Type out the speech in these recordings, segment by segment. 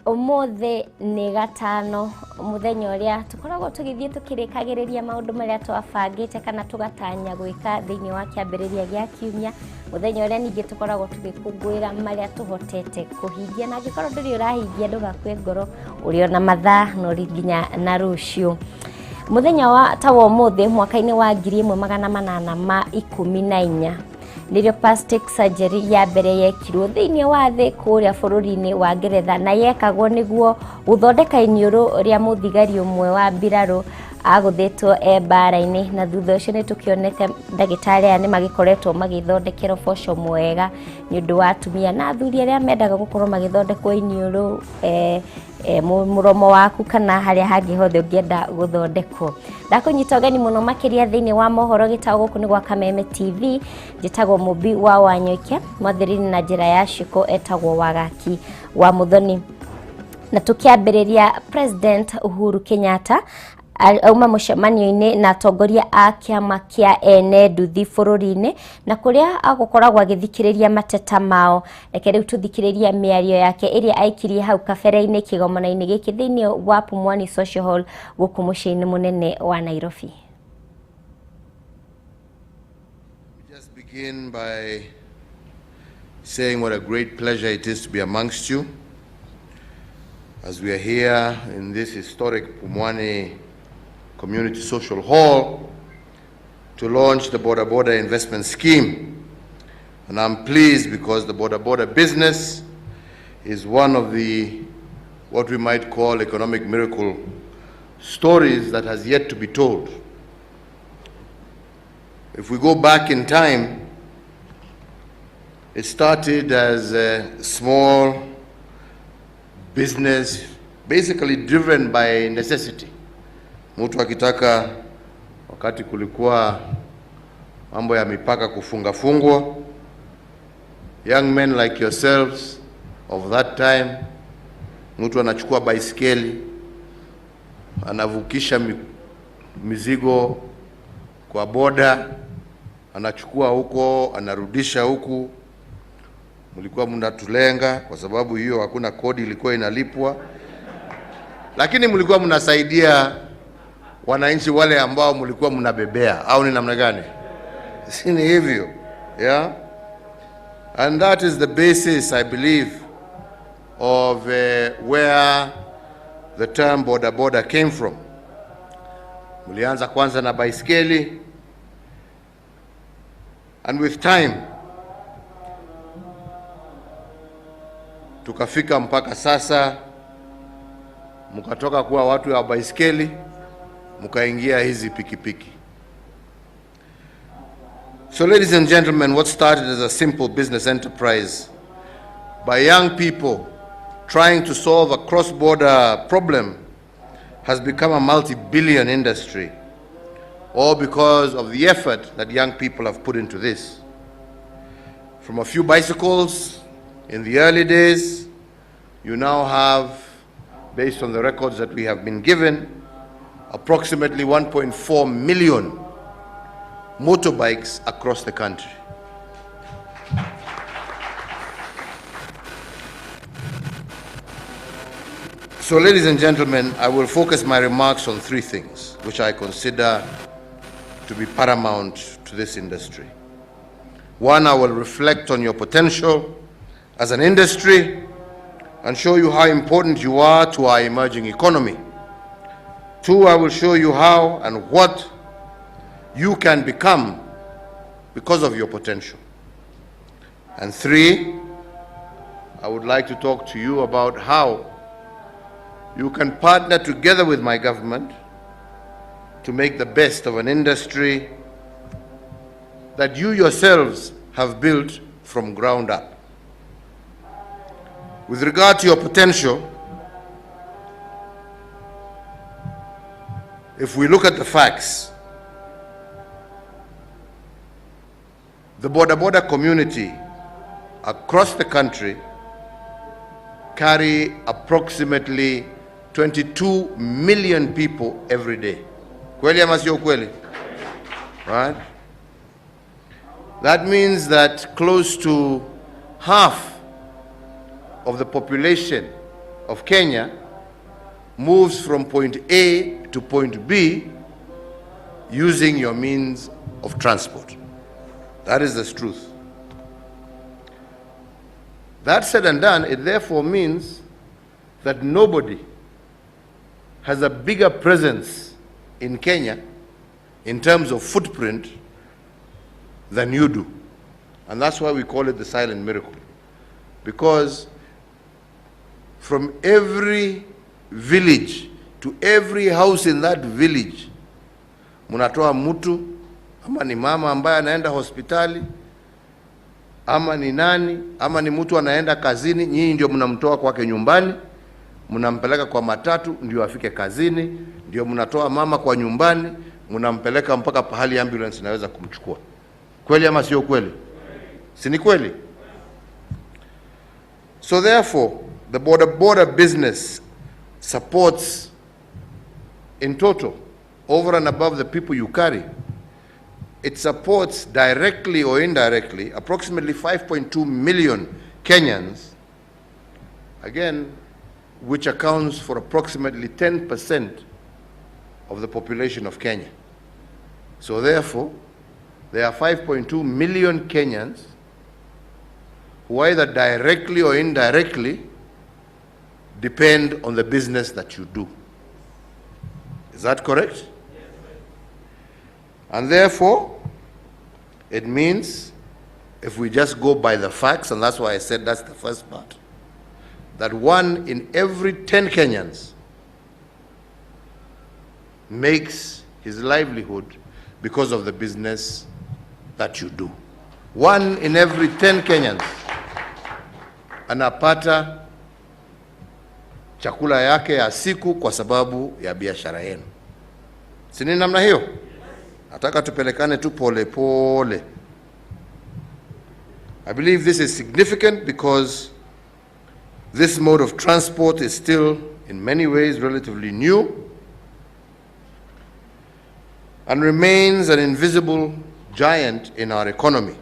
Ũmũthĩ nĩ gatano, mũthenya ũrĩa tũkoragwo tũgĩthiĩ tũkĩrĩkagĩrĩria maũndũ marĩa twabangĩte kana tũgatanya gwĩka thĩinĩ wa kĩambĩrĩria gĩa kiumia, mũthenya ũrĩa ningĩ tũkoragwo tũgĩkũngũĩra marĩa tũhotete kũhingia, na angĩkorwo ndũrĩ ũrahingia ndũgakue ngoro, ũrĩ ona mathaa na ũrĩ nginya na rũciũ. Mũthenya wa ta wa ũmũthĩ mwaka-inĩ wa 1814 nĩrĩo plastic surgery ya mbere yekirwo thĩinĩ wa thĩ kũrĩa bũrũri-inĩ wa Ngeretha, na yekagwo nĩguo gũthondeka iniũrũ rĩa mũthigari ũmwe wa mbirarũ agũthĩtwo e mbara-inĩ, na thutha ũcio nĩ tũkĩonete ndagĩtarĩ aya nĩ magĩkoretwo magĩthondekera ũboco mwega nĩ ũndũ wa atumia na athuri arĩa mendaga gũkorwo magĩthondekwo iniũrũ, mũromo waku kana harĩa hangĩ hothe ũngĩenda gũthondekwo. Ndakũnyita ũgeni mũno makĩria thĩinĩ wa mohoro gĩtaũ gũkũ nĩ gwa Kameme TV. Njĩtagwo Mũmbi wa Wanyoike, mwathĩrĩri na njĩra ya ciĩko etagwo Wagaki wa Mũthoni. Na tũkĩambĩrĩria, President Uhuru Kenyatta auma mũcemanio-inĩ na atongoria a kĩama kĩa ene nduthi bũrũri-inĩ, na kũrĩa agũkoragwo agĩthikĩrĩria mateta mao. Reke rĩu tũthikĩrĩrie mĩario yake ĩrĩa aikirie hau kabere-inĩ kĩgomano-inĩ gĩkĩ thĩinĩ wa Pumwani Social Hall gũkũ mũciĩ-inĩ mũnene wa Nairobi. Just begin by saying what a great pleasure it is to be amongst you as we are here in this historic Pumwani Community Social Hall to launch the Boda Boda Investment Scheme. And I'm pleased because the Boda Boda business is one of the what we might call economic miracle stories that has yet to be told. If we go back in time, it started as a small business, basically driven by necessity. Mtu akitaka, wakati kulikuwa mambo ya mipaka kufunga fungwa, young men like yourselves of that time, mtu anachukua baisikeli anavukisha mizigo kwa boda, anachukua huko anarudisha huku. Mlikuwa mnatulenga kwa sababu hiyo hakuna kodi ilikuwa inalipwa, lakini mlikuwa mnasaidia wananchi wale ambao mlikuwa mnabebea, au ni namna gani? Si ni hivyo? Yeah? And that is the basis, I believe, of where the term boda boda came from. Mlianza kwanza na baiskeli, and with time tukafika mpaka sasa, mkatoka kuwa watu wa baiskeli mkaingia hizi pikipiki. So ladies and gentlemen, what started as a simple business enterprise by young people trying to solve a cross-border problem has become a multi-billion industry, all because of the effort that young people have put into this. From a few bicycles in the early days, you now have, based on the records that we have been given, approximately 1.4 million motorbikes across the country. So, ladies and gentlemen, I will focus my remarks on three things which I consider to be paramount to this industry. One, I will reflect on your potential as an industry and show you how important you are to our emerging economy. Two, I will show you how and what you can become because of your potential. And three, I would like to talk to you about how you can partner together with my government to make the best of an industry that you yourselves have built from ground up. With regard to your potential, if we look at the facts, the boda boda community across the country carry approximately 22 million people every day. Kweli ama sio kweli? Right? That means that close to half of the population of Kenya moves from point A to point B using your means of transport. That is the truth. That said and done, it therefore means that nobody has a bigger presence in Kenya in terms of footprint than you do. And that's why we call it the silent miracle. Because from every village to every house in that village, munatoa mtu ama ni mama ambaye anaenda hospitali ama ni nani ama ni mtu anaenda kazini, nyinyi ndio mnamtoa kwake nyumbani, mnampeleka kwa matatu ndio afike kazini, ndio mnatoa mama kwa nyumbani, mnampeleka mpaka pahali ambulance inaweza kumchukua. Kweli ama sio kweli? Si ni kweli? So therefore, the boda boda business supports in total, over and above the people you carry, it supports directly or indirectly approximately 5.2 million Kenyans, again, which accounts for approximately 10% of the population of Kenya. So therefore, there are 5.2 million Kenyans who either directly or indirectly depend on the business that you do. Is that correct? And therefore, it means, if we just go by the facts, and that's why I said that's the first part, that 1 in every 10 Kenyans makes his livelihood because of the business that you do. 1 in every 10 Kenyans anapata chakula yake ya siku kwa sababu ya biashara yenu. Si ni namna hiyo? Nataka tupelekane tu pole pole. I believe this is significant because this mode of transport is still in many ways relatively new and remains an invisible giant in our economy.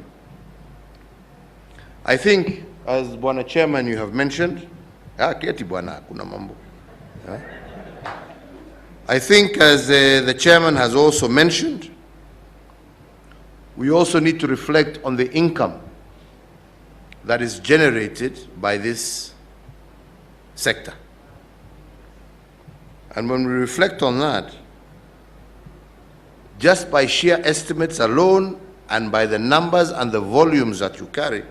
I think, as Bwana Chairman you have mentioned, keti bwana, kuna mambo. I think, as the chairman has also mentioned, we also need to reflect on the income that is generated by this sector. And when we reflect on that, just by sheer estimates alone and by the numbers and the volumes that you carry,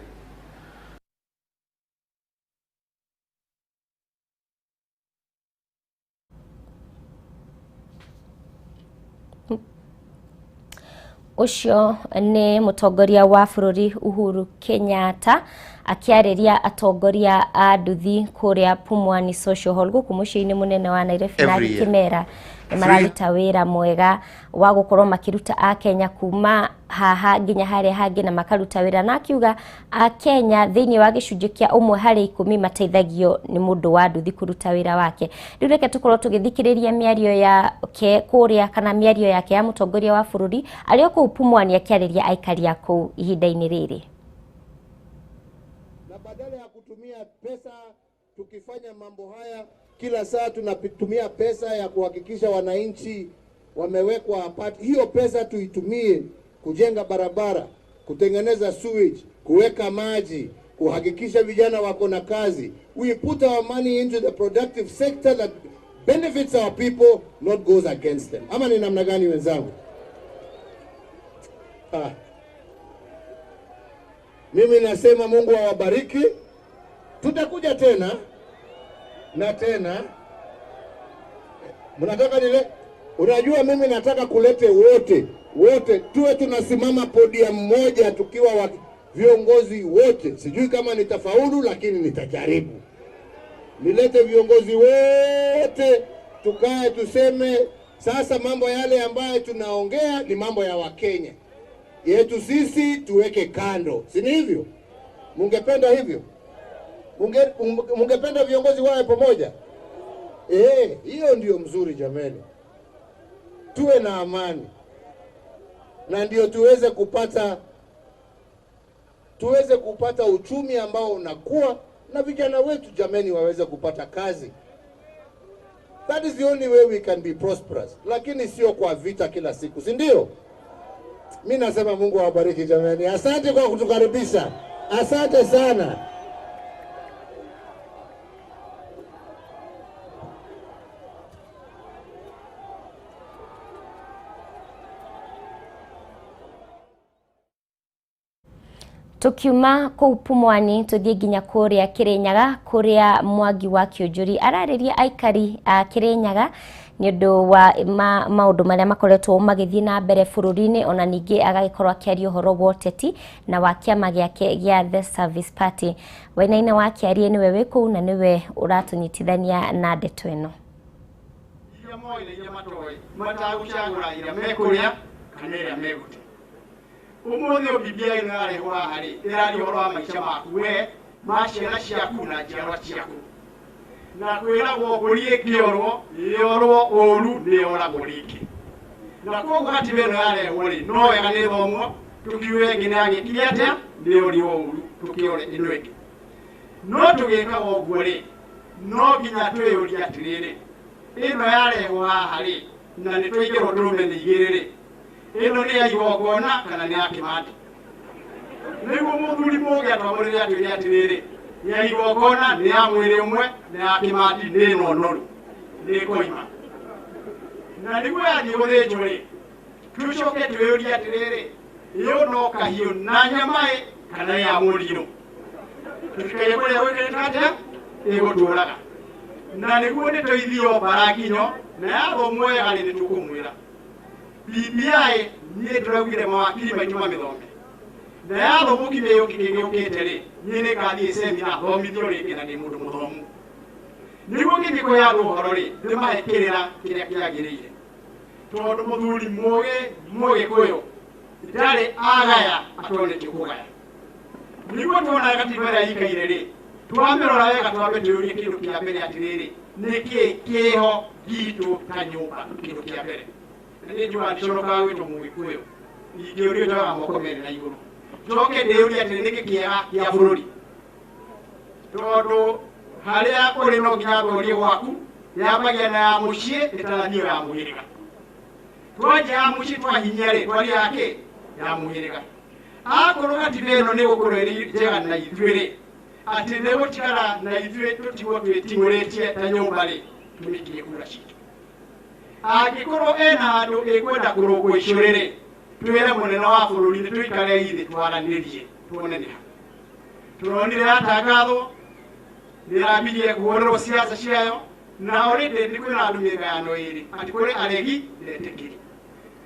Ũcio nĩ mũtongoria wa bũrũri Uhuru Kenyatta akĩarĩria atongoria a nduthi kũrĩa Pumwani Social Hall gũkũ mũciĩ-inĩ mũnene wa Nairobi na Every year. agĩkĩmera nĩ mararuta wĩra mwega wa gũkorwo makĩruta akenya kuma haha nginya harĩa hangĩ na makaruta wĩra, na akiuga akenya thĩinĩ wa gĩcunjĩ kĩa 1 harĩ 10 mateithagio nĩ mũndũ wa nduthi kũruta wĩra wake. Rĩu reke tũkorwo tũgĩthikĩrĩria mĩario yake kũrĩa kana mĩario yake ya mũtongoria wa bũrũri arĩ o kũu Pumwani akĩarĩria aikari a kũu ihinda-inĩ rĩrĩ. Na badala ya kutumia pesa tukifanya mambo haya kila saa tunatumia pesa ya kuhakikisha wananchi wamewekwa apart. Hiyo pesa tuitumie kujenga barabara, kutengeneza sewage, kuweka maji, kuhakikisha vijana wako na kazi. We put our money into the productive sector that benefits our people, not goes against them. Ama ni namna gani, wenzangu? Ah. Mimi nasema Mungu awabariki. Tutakuja tena na tena. Mnataka nile? Unajua mimi nataka kulete wote wote, tuwe tunasimama podium moja tukiwa viongozi wote. Sijui kama nitafaulu, lakini nitajaribu. Nilete viongozi wote tukae, tuseme sasa mambo yale ambayo tunaongea ni mambo ya Wakenya yetu sisi tuweke kando, si ni hivyo? Mungependa hivyo? Mungependa viongozi wawe pamoja? Eh, hiyo ndio mzuri jameni, tuwe na amani na ndio tuweze kupata uchumi ambao unakuwa. Na vijana wetu jameni waweze kupata kazi. That is the only way we can be prosperous. Lakini sio kwa vita kila siku, si ndio? Mimi nasema Mungu awabariki jameni. Asante kwa kutukaribisha. Asante sana. Tukiuma kuu Pumwani tuthie nginya kuria Kirinyaga kuria Mwangi wa Kiunjuri arariria aikari a Kirinyaga ni undu wa maundu maria makoretwo magithie na mbere bururi-ini, ona ningi agagikorwo akiaria uhoro wa uteti na wa kiama giake gia The Service Party. Wainaina wa Kiarie niwe wi kuu na niwe uratunyitithania na ndeto ino. Iria moĩ na iria matoĩ matagũcagũra ĩrĩa mekũrĩa kana ĩrĩa megũte. Umuthi BBI ĩno yarehwo haha rĩ, ĩraria ũhoro wa maica maku we, ma ciana ciaku na njiarwa ciaku. Na kwĩragwo mbũri ĩngĩorwo, ĩyorwo ũru nĩyoragwo rĩngĩ. Na koguo gatiba ĩno yarehwo rĩ, no wega nĩ ĩthomwo, tũkiuge ĩngĩ nĩyagĩkire atĩa, nĩyorirwo ũru, tũkĩore ĩno ĩngĩ. No tũgĩkaga ũguo rĩ, no nginya twĩyũrie atĩrĩrĩ, ĩno yarehwo haha rĩ, na nĩtwaigĩrwo ndũrũme nĩ igĩrĩ rĩ, ĩno nĩ ya igongona kana nĩ ya kĩmandi? Nĩguo mũthuri mũgĩ atwamũrĩre atwĩre atĩrĩrĩ, ya igongona nĩ ya mwĩrĩ ũmwe na ya kĩmandi nĩ ĩno noru, nĩ ĩkoima. Na nĩguo yathiĩ gũthĩnjwo rĩ, tũcoke twĩyũrie atĩrĩrĩ, ĩyo no kahiũ na nyama ĩ kana ya mũrirũ? Tũtikaige kũrĩa gwĩkĩrĩtwo atĩa, ĩgũtũraga. Na nĩguo nĩtũithio mbara nginyo, na yathomwo wega rĩ, nĩtũkũmwĩra. BBI niĩ ndĩraugire mawakiri maitũ mamĩthome. Na yathomwo kiumia gĩũkĩte rĩ, niĩ nĩngathiĩ semina thomithio rĩngĩ na ndĩ mũndũ mũthomu. Nĩguo ngĩthiĩ kũhe andũ ũhoro rĩ, ndĩmahe kĩrĩra kĩrĩa kĩagĩrĩire. Tondũ mũthuri mũgĩ mũgĩkũyũ ndarĩ agaya atonetie kũgaya. Nĩguo tuona gatiba ĩrĩa ĩikaire rĩ, twamĩrora wega twambe twĩyũrie kĩndũ kĩa mbere atĩrĩrĩ, nĩkĩĩ kĩho gitũ ta nyũmba, kĩndũ kĩa mbere. Nĩ njũa ndiconokaga gwĩtwo mũgĩkũyũ, ingĩũrio njoyaga moko merĩ na igũrũ. Njoke ndĩyũrie atĩrĩ, nĩkĩ kĩega kĩa bũrũri? Tondũ harĩa ũrĩ no nginya wambe ũrie gwaku, yambagia na ya mũciĩ ĩtaranio ya mũhĩrĩga. Twanjia ya mũciĩ twahinyia rĩ, twaria ya kĩ? Ya mũhĩrĩga. Akorwo gatiba ĩno nĩ gũkorwo ĩrĩ njega na ithuĩ rĩ, atĩ nĩ gũtigara na ithuĩ tũtigwo twĩting'ũrĩtie ta nyũmba rĩ, tũmĩikie kura citũ. Angĩkorwo ena handũ ĩkwenda kũrũngwo icũrĩ rĩ, twĩre mũnene wa bũrũri nĩ tũikare thĩ twaranĩrie tuone nĩ ha. Tũronire yatangathwo, nĩyambirie kũhũrĩrwo siasa ciayo, na already nĩ kwĩna andũ mĩgayano ĩrĩ, atĩ kũrĩ aregi na etĩkĩri.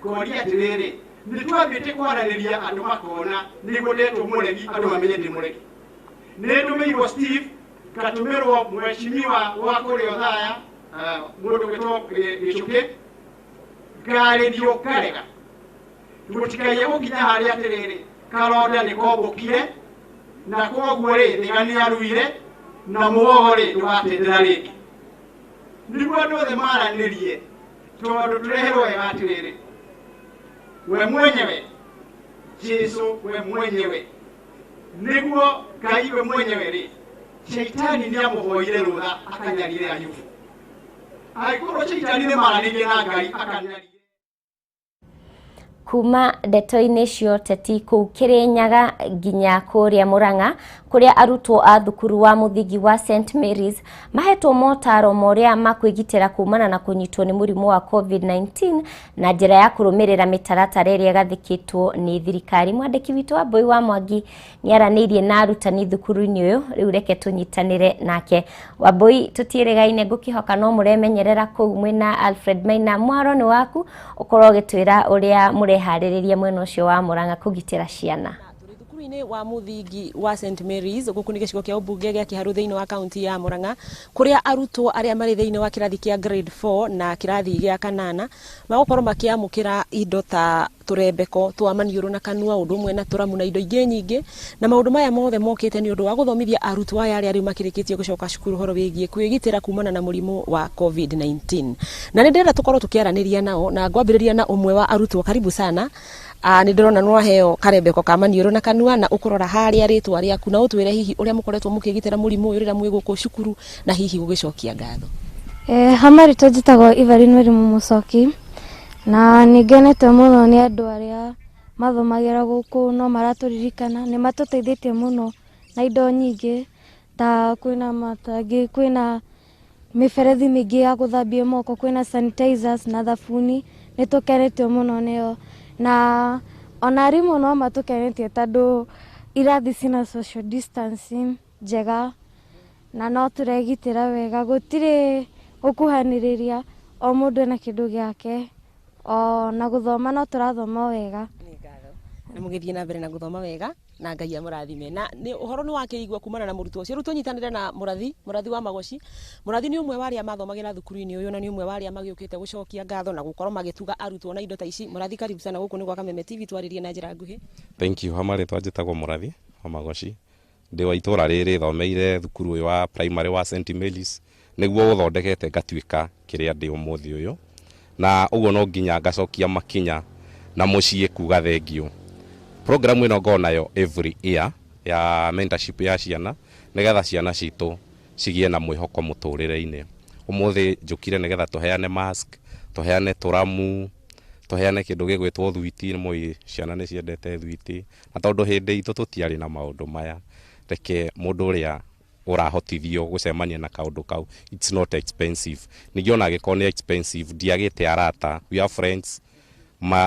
Ngoria atĩrĩrĩ, nĩ twambĩte kwaranĩria andũ makona nĩguo ndetwo mũregi andũ mamenye ndĩ mũregi. Nĩ ndũmĩirwo Steve, ngatũmĩrwo mheshimiwa wa kũrĩa Othaya, mũndũ ũgwĩtwo Gĩcũkĩ, ngarĩrio ngarega. Gũtikaiye gũkinya harĩa atĩrĩrĩ, karonda nĩ kombũkire, na koguo rĩ, Thĩga nĩaruire, na mũgogo rĩ, ndũgatendera rĩngĩ. Nĩguo andũ othe maranĩrie, tondũ tũreherwo wega atĩrĩrĩ, we mwenyewe, Jesũ we mwenyewe, nĩguo Ngai we mwenyewe rĩ, Shaitani nĩamũhoire rũtha akanyarire Ayubu. Angĩkorwo Shaitani nĩmaranĩirie na Ngai akanyarire. Kuma ndeto-inĩ cia ũteti kũu Kĩrĩnyaga nginya kũrĩa Mũrang'a, kũrĩa arutwo a thukuru wa mũthingi wa St Mary's mahetwo motaro ma ũrĩa makwĩgitĩra kumana na kũnyitwo nĩ mũrimũ wa COVID-19 na njĩra ya kũrũmĩrĩra mĩtaratara ĩrĩa ĩgathĩkĩtwo nĩ thirikari. Mwandĩki witũ wa Mbui wa Mwangi nĩaranĩirie na arutani thukuru-inĩ ũyũ, rĩu reke tũnyitanĩre nake. Wambui, tũtiĩrĩgaine, ngũkĩhoka no mũremenyerera kũu mwĩna Alfred Maina. Mwaro nĩ waku, ũkorwo ũgĩtwĩra ũrĩa mũreharĩrĩria mwena ũcio wa Mũrang'a kũgitĩra ciana. Thukuru-inĩ wa mũthingi wa St Mary's gũkũ nĩ gĩcigo kĩa ũmbunge gĩa Kĩharũ thĩinĩ wa kaunti ya Murang'a, kũrĩa arutwo arĩa marĩ thĩinĩ wa kĩrathi kĩa grade 4 na kĩrathi gĩa kanana magũkorwo makĩamũkĩra indo ta tũrembeko twa maniũrũ na kanua, ũndũ ũmwe na tũramu na indo ingĩ nyingĩ. Na maũndũ maya mothe mokĩte nĩ ũndũ wa gũthomithia arutwo aya arĩa rĩu makĩrĩkĩtie gũcoka cukuru ũhoro wĩgiĩ kwĩgitĩra kumana na mũrimũ wa COVID-19. Na nĩ ndĩrenda tũkorwo tũkĩaranĩria nao, na ngwambĩrĩria na ũmwe wa arutwo. Karibu sana. Nĩ ndĩrona nĩ waheo karembeko ka maniũrũ na kanua, na ũkũrora harĩa rĩtwa rĩaku, na ũtwĩre hihi ũrĩa mũkoretwo mũkĩgitĩra mũrimũ ũyũ rĩrĩa mwĩ gũkũ cukuru, na hihi gũgĩcokia ngatho. Hamarĩtwa njĩtagwo Evelyn Mĩrimũ Mũcoki, na nĩ ngenete mũno nĩ andũ arĩa mathomagĩra gũkũ no maratũririkana. Nĩ matũteithĩtie mũno na indo nyingĩ, ta kwĩna matangi, kwĩna mĩberethi mĩingĩ ya gũthambia moko, kwĩna sanitizers na thabuni. Nĩ tũkenetio mũno nĩo, na ona arimũ no matũkenetie tondũ irathi cina social distancing njega na no tũregitĩra wega, gũtirĩ gũkuhanĩrĩria, o mũndũ ena kĩndũ gĩake, o na gũthoma no tũrathoma wega. Na mũgĩthiĩ na mbere na gũthoma wega, na Ngai amũrathime. Na nĩ ũhoro nĩ wakĩigua kumana na mũrutwo ũcio. Rĩu tũnyitanĩre na Mũrathi wa Magoci. Mũrathi nĩ ũmwe wa arĩa mathomagĩra thukuru-inĩ ũyũ, na nĩ ũmwe wa arĩa magĩũkĩte gũcokia ngatho na gũkorwo magĩtuga arutwo na indo ta ici. Mũrathi, karibu sana gũkũ nĩ gwa Kameme TV, twarĩrie na njĩra nguhĩ. Thank you. Hamarĩtwa njĩtagwo Mũrathi wa Magoci, ndĩ wa itũra rĩrĩ, thomeire thukuru ũyũ wa primary wa St Mary's, nĩguo ũthondekete ngatuĩka kĩrĩa ndĩ ũmũthĩ ũyũ, na ũguo no nginya ngacokia makinya na mũciĩ kuga thengiũ. Program ĩno ngoragwo nayo every year ya mentorship ya ciana, nĩgetha ciana citũ cigĩe na mwĩhoko mũtũrĩre-inĩ. Ũmũthĩ njũkire nĩgetha tũheane mask, tũheane tũramu, tũheane kĩndũ gĩgwĩtwo thwiti. Nĩ mũĩ ciana nĩ ciendete thwiti, na tondũ hĩndĩ itũ tũtiarĩ na maũndũ maya, reke mũndũ ũrĩa ũrahotithio gũcemania na kaũndũ kau, it's not expensive. Ningĩ ona angĩkorwo nĩ expensive, ndiagĩte arata, we have friends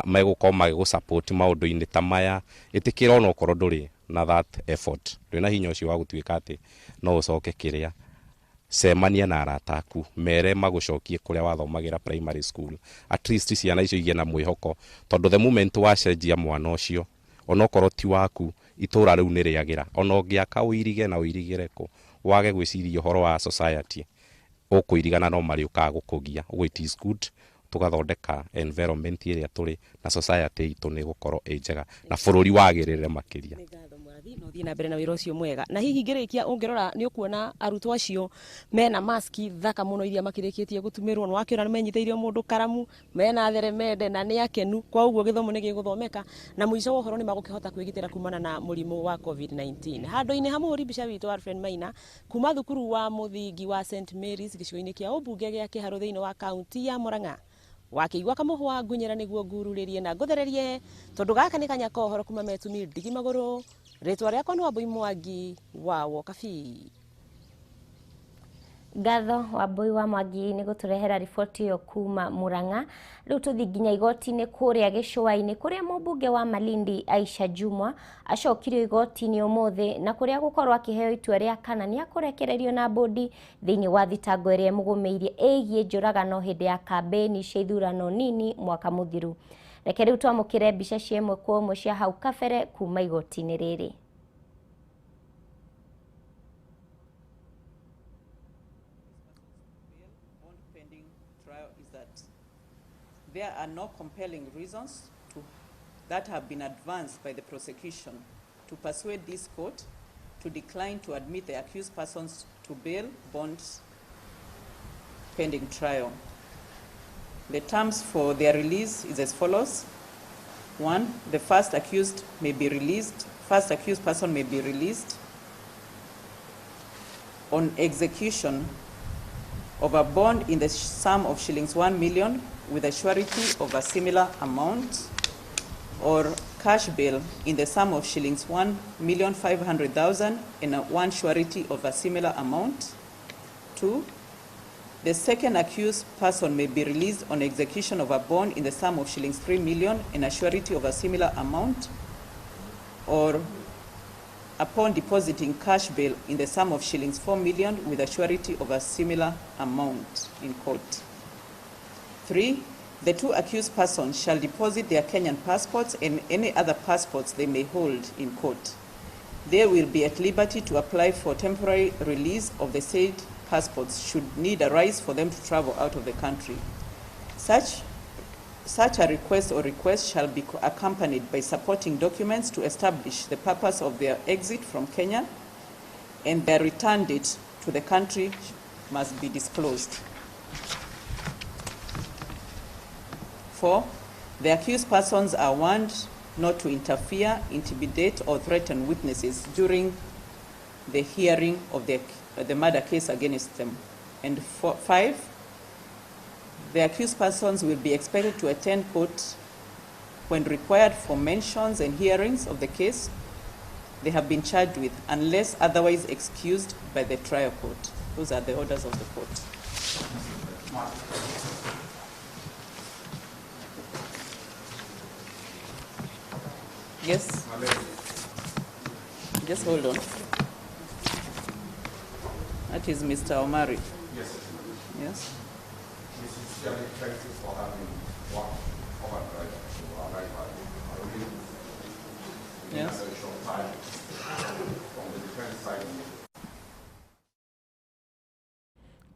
megũkorwo magĩgũ support maũndũ-inĩ ta maya. Ĩtĩkĩra ona okorwo ndũrĩ na that effort, ndũrĩ na hinya ũcio wa gũtuĩka atĩ no ũcoke kĩrĩa, cemania na arata aku, mere magũcokie kũrĩa wathomagĩra primary school. At least ciana icio igĩe na mwĩhoko, tondũ the moment wacenjia mwana ũcio, onokorwo ti waku, itũra rĩu nĩ rĩagĩra. Ona ũngĩaka ũirige na ũirigĩre kũ, wage gwĩciria ũhoro wa society, ũkũirigana no marĩũkaga gũkũgia. Ũguo it is good tũgathondeka environment ĩrĩa tũrĩ na society itũ nĩ ĩgũkorwo ĩ njega na bũrũri wagĩrĩre makĩria. Nĩ ngatho Mũrathi, na ũthiĩ na mbere na wĩra ũcio mwega. Na hihi ngĩrĩkia, ũngĩrora nĩ ũkuona arutwo acio mena maski thaka mũno iria makĩrĩkĩtie gũtumĩrwo. Nĩ wakĩona nĩ menyitĩire mũndũ karamu, mena theremende na nĩ akenu. Kwa ũguo gĩthomo nĩ gĩgũthomeka, na mũico wa ũhoro nĩ magũkĩhota kwĩgitĩra kumana na mũrimũ wa COVID-19. Handũ-inĩ ha mũhũri mbica witũ Alfred Maina, kuma thukuru wa mũthingi wa St Mary's gĩcigo-inĩ kĩa ũmbunge gĩa Kĩharũ thĩinĩ wa kaunti ya Murang'a, wakĩigua kamũhwa ngunyĩra nĩguo ngururĩrie na ngũthererie, tondũ gaka nĩ kanya ka ũhoro kuma metumi ndigi magũrũ. Rĩtwa rĩakwa nĩ Wambui Mwangi wa Wokabi. Ngatho Wambui wa Mwangi nĩ gũtũrehera riboti ĩyo kuma Murang'a. Rĩu tũthiĩ nginya igoti-inĩ kũrĩa Gĩcũa-inĩ, kũrĩa mũmbunge wa Malindi Aisha Jumwa acokirio igoti-inĩ ũmũthĩ, na kũrĩa gũkorwo akĩheo itua rĩa kana nĩ akũrekererio na bũndi thĩinĩ wa thitango ĩrĩa ĩmũgũmĩirie ĩgiĩ njũragano hĩndĩ ya kambĩini cia ithurano nini mwaka mũthiru. Reke rĩu twamũkĩre mbica cia ĩmwe kwa ĩmwe cia hau kabere kuma igoti-inĩ rĩrĩ. Pending trial is that there are no compelling reasons that have been advanced by the prosecution to persuade this court to decline to admit the accused persons to bail bond pending trial. The terms for their release is as follows. 1, the first accused may be released, first accused person may be released on execution of a bond in the sum of shillings 1 million with a surety of a similar amount, or cash bail in the sum of shillings 1,500,000 and one surety of a similar amount. 2, the second accused person may be released on execution of a bond in the sum of shillings 3 million and a surety of a similar amount, or upon depositing cash bail in the sum of shillings 4 million with a surety of a similar amount in court. 3, the two accused persons shall deposit their Kenyan passports and any other passports they may hold in court. They will be at liberty to apply for temporary release of the said passports should need arise for them to travel out of the country. Such a request or request shall be accompanied by supporting documents to establish the purpose of their exit from Kenya, and their return date to the country must be disclosed. 4, the accused persons are warned not to interfere, intimidate, or threaten witnesses during the hearing of the murder case against them. And 5, the accused persons will be expected to attend court when required for mentions and hearings of the case they have been charged with, unless otherwise excused by the trial court. Those are the orders of the court. Yes? Just hold on. That is Mr. Omari. Yes. Yes? Mrs. Shelley, thank you for having worked overdrive to arrive at a ruling in a very short time from the defense side.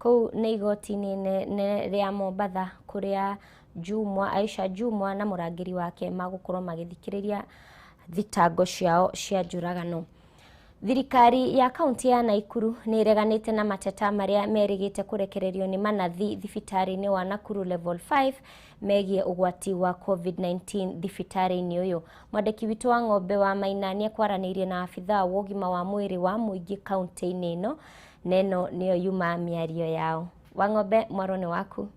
Kũu nĩ igoti-inĩ rĩa Mombatha kũrĩa Jumwa Aisha Jumwa na mũrangĩri wake magũkorwo magĩthikĩrĩria thitango ciao cia njũragano. Thirikari ya kaunti ya Nakuru nĩ ĩreganĩte na mateta marĩa merĩgĩte kũrekererio nĩ manathi thibitarĩ-inĩ wa Nakuru Level 5 megiĩ ũgwati wa COVID-19 thibitarĩ-inĩ ũyũ. Mwandĩki witũ wa Ng'ombe wa Maina nĩ ekwaranĩirie na abithaa wa ũgima wa mwĩrĩ wa mũingĩ kaunti-inĩ ĩno, na ĩno nĩyo yuma mĩario yao. Wa Ng'ombe, mwaro nĩ waku.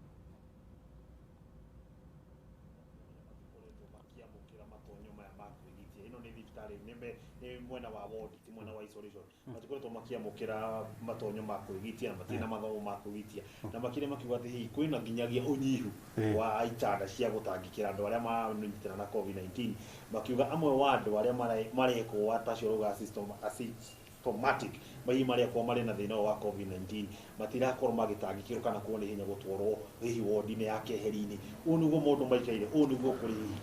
Mwena wa ward ti mwena wa isolation matikoretwo makiamukira matonyo ma kwigitia na matirĩ na mathomo ma kwigitia na makire makiuga atĩ hihi kwĩna nginyagia ũnyihu wa itanda cia gũtangĩkĩra andũ arĩa maranyitana na COVID-19, makiuga amwe wa andũ arĩa marekwo tacio rauga asymptomatic hihi marekwo marĩ na thĩna wa COVID-19 matirakorwo magĩtangĩkĩrwo kana kuona ihenya gũtwarwo hihi wodi-inĩ ya keheri-inĩ. Ũũ nĩguo maũndũ maikaire, ũũ nĩguo kũrĩ hihi.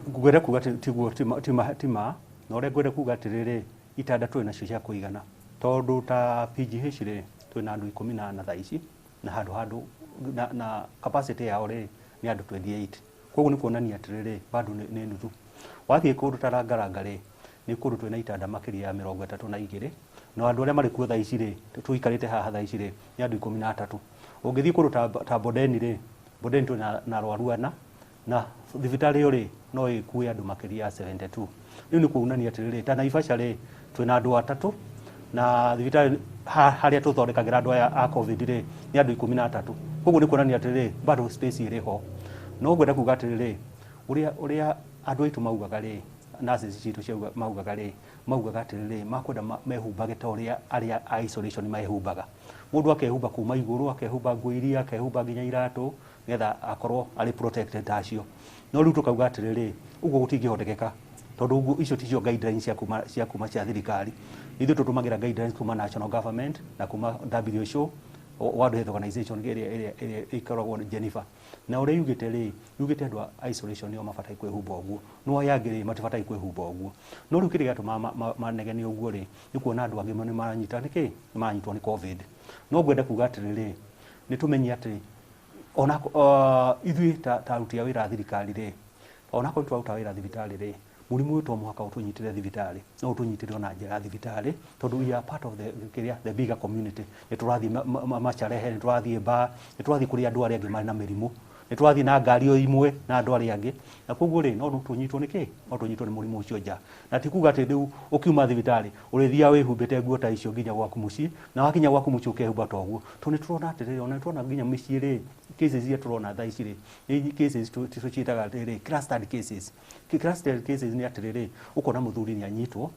Ngwenda kuga tiguo tima na ũrĩa ngwenda kuga atĩrĩrĩ, itanda twĩ nacio cia kũigana tondũ ta PGH rĩ twĩ na andũ 14 thaa ici na handũ na capacity yao rĩ nĩ andũ 28. Koguo nĩ kuonania atĩrĩrĩ bado nĩ nuthu. Wathiĩ kũndũ ta Langalanga rĩ nĩ kũndũ twĩna itanda makĩria ya 32 na andũ arĩa marĩ kuo thaa ici rĩ tũikarĩte haha thaa ici rĩ nĩ andũ 13. Ũngĩthiĩ kũndũ ta Bondeni rĩ, Bondeni twĩ na arwaru ana na thibitarĩ ĩyo rĩ no ĩkue andũ makĩria ya 72. Rĩu nĩ kuonania atĩrĩrĩ ta Naivasha rĩ twĩna andũ atatũ na thibitarĩ harĩa tũthondekagĩra andũ aya a COVID rĩ nĩ andũ 13. Koguo nĩ kuonania atĩrĩrĩ bado space ĩrĩ ho. No ngwenda kuga atĩrĩrĩ ũrĩa andũ aitũ maugaga rĩ, nurses citũ ciauga maugaga rĩ, maugaga atĩrĩrĩ makwenda mehumbage ta ũrĩa arĩa a isolation mehumbaga. Mũndũ akehumba kuma igũrũ, akehumba nguo iria, akehumba nginya iratũ nĩgetha akorwo arĩ protected ta acio. No rĩu tũkauga atĩrĩrĩ ũguo gũtingĩhotekeka tondũ ũguo icio ticio guidelines cia kuma cia thirikari. Ithuĩ tũtũmagĩra guidelines kuma national government na kuma WHO, World Health Organization ĩrĩa ĩkoragwo Geneva. Na ũrĩa yugĩte rĩ, yugĩte andũ a isolation nĩo mabataire kwĩhumba ũguo, no aya angĩ rĩ matibataire kwĩhumba ũguo. No rĩu kĩrĩa gĩatũmaga manegene ũguo rĩ nĩ kuona andũ angĩ nĩ maranyita nĩkĩ, nĩ maranyitwo nĩ COVID. No ngwenda kuga atĩrĩrĩ nĩ tũmenye atĩ ona ithuĩ ta aruti a wĩra a thirikari rĩ, onakorwo twaruta wĩra thibitarĩ rĩ, mũrimũ ũyũ to mũhaka ũtũnyitĩre thibitarĩ, no ũtũnyitĩre ona nja ya thibitarĩ tondũ we are part of the bigger community. Nĩ tũrathiĩ macarehe, nĩ tũrathiĩ bar, nĩ tũrathiĩ kũrĩa andũ arĩa angĩ marĩ na mĩrimũ, nĩ tũrathiĩ na ngari o imwe na andũ arĩa angĩ, na koguo rĩ no tũnyitwo nĩ kĩ, no tũnyitwo nĩ mũrimũ ũcio nja. Na ti kuga atĩ rĩu ũkiuma thibitarĩ ũrĩthiaga wĩhumbĩte nguo ta icio nginya gwaku mũciĩ, na wakinya gwaku mũciĩ ũkehumba ta ũguo. Tondũ nĩ tũrona atĩrĩrĩ, ona nĩ tũrona nginya mĩciĩ rĩ cases iria tũrona thaa ici rĩ nĩ cases tũciĩtaga atĩrĩrĩ clustered cases. Clustered cases nĩ atĩrĩrĩ ũkona mũthuri nĩ anyitwo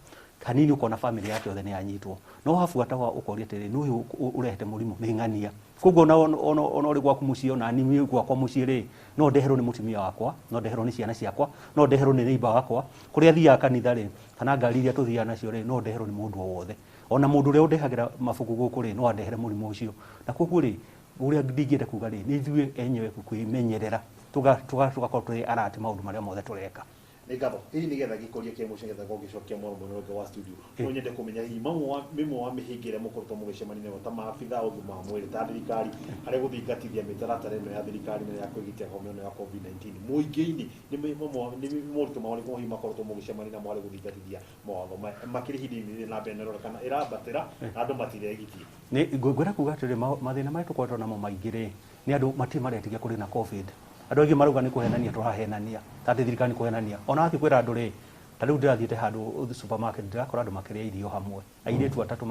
hanini, ũkona family yake yothe nĩ yanyitwo, no wabuata ũkoria atĩrĩrĩ nĩ ũyũ ũrehete mũrimũ nĩ ng'ania. Koguo ona ũrĩ gwaku mũciĩ, ona niĩ gwakwa mũciĩ rĩ no ndeherwo nĩ mũtumia wakwa, no ndeherwo nĩ ciana ciakwa, no ndeherwo nĩ neighbor wakwa, kũrĩa thiaga kanitha rĩ kana ngari iria tũthiaga nacio rĩ no ndeherwo nĩ mũndũ o wothe. Ona mũndũ ũrĩa ũndehagĩra mabuku gũkũ rĩ no andehere mũrimũ ũcio. Na koguo rĩ ũrĩa ndingĩenda kuga rĩ nĩ ithuĩ enyewe kwĩmenyerera tũgakorwo tũrĩ alert maũndũ marĩa mothe tũreka. Nĩ ngatho hihi nĩgetha gĩkũria kĩa mũciĩ nĩgetha gũgĩcokia mwaro mwena ũngĩ wa studio, no nyende kũmenya hihi mĩmwe wa mĩhĩnga ĩrĩa mũkoretwo mũgĩcemania nayo ta maabitha a ũgima wa mwĩrĩ ta thirikari harĩ gũthingatithia mĩtaratara ĩno ya thirikari na ya kwĩgitia homa ĩno ya COVID-19 mũingĩ-inĩ, nĩ moritũ marĩkũ hihi makoretwo mũgĩcemania namo harĩ gũthingatithia mawatho maya makĩria ihinda-inĩ rĩrĩ na mbere nĩronekana ĩrambatĩra na andũ matiregitie? Nĩ ngwenda kuga atĩrĩ mathĩna marĩa tũkoretwo namo maingĩ rĩ nĩ andũ matirĩ maretigia kũrĩ na COVID. Andũ aingĩ marauga nĩ kũhenania tũrahenania, ta atĩ thirikari nĩ kũhenania. Ona wathiĩ kwĩra andũ rĩ, ta rĩu ndĩrathiĩte handũ supermarket, ndĩrakora andũ makĩrĩa irio hamwe, airĩtu atatũ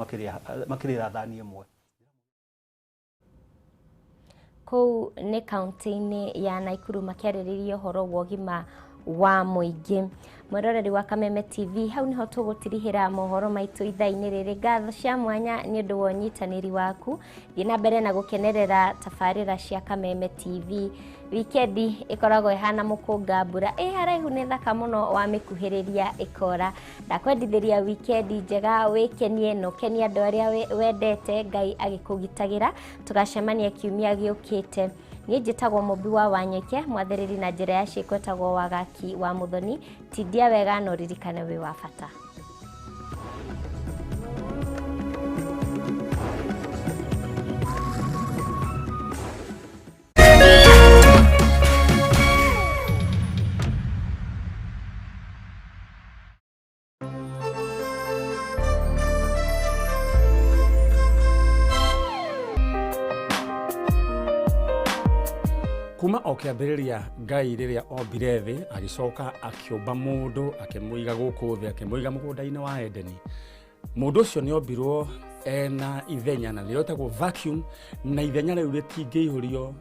makĩrĩra thani ĩmwe. Kũu nĩ kaunti-inĩ ya Naikuru makĩarĩrĩria ũhoro wa ũgima wa mũingĩ. Mwĩroreri wa Kameme TV, hau nĩho tũgũtirihĩra mohoro maitũ ithaa-inĩ rĩrĩ. Ngatho cia mwanya nĩ ũndũ wa ũnyitanĩri waku. Thiĩ na mbere na gũkenerera tabarĩra cia Kameme TV. Wikendi ĩkoragwo ĩhana mũkũnga mbura, ĩ haraihu nĩ thaka mũno, wamĩkuhĩrĩria ĩkora. Ndakwendithĩria wikendi njega, wĩkenie na ũkenie andũ arĩa wendete, Ngai agĩkũgitagĩra. Tũgacemania kiumia gĩũkĩte. Niĩ njĩtagwo Mũmbi wa Wanyeke, mwathĩrĩri na njĩra ya ciĩko etagwo Wagaki wa Mũthoni. Tindia wega na ũririkane wĩ wa bata. Kuma o kĩambĩrĩria Ngai rĩrĩa ombire thĩ, agĩcoka akĩũmba mũndũ, akĩmũiga gũkũ thĩ, akĩmũiga mũgũnda-inĩ wa Edeni. Mũndũ ũcio nĩ ombirwo ena ithenya, na nĩrĩo ĩtagwo vacuum, na ithenya rĩu rĩtingĩihũrio.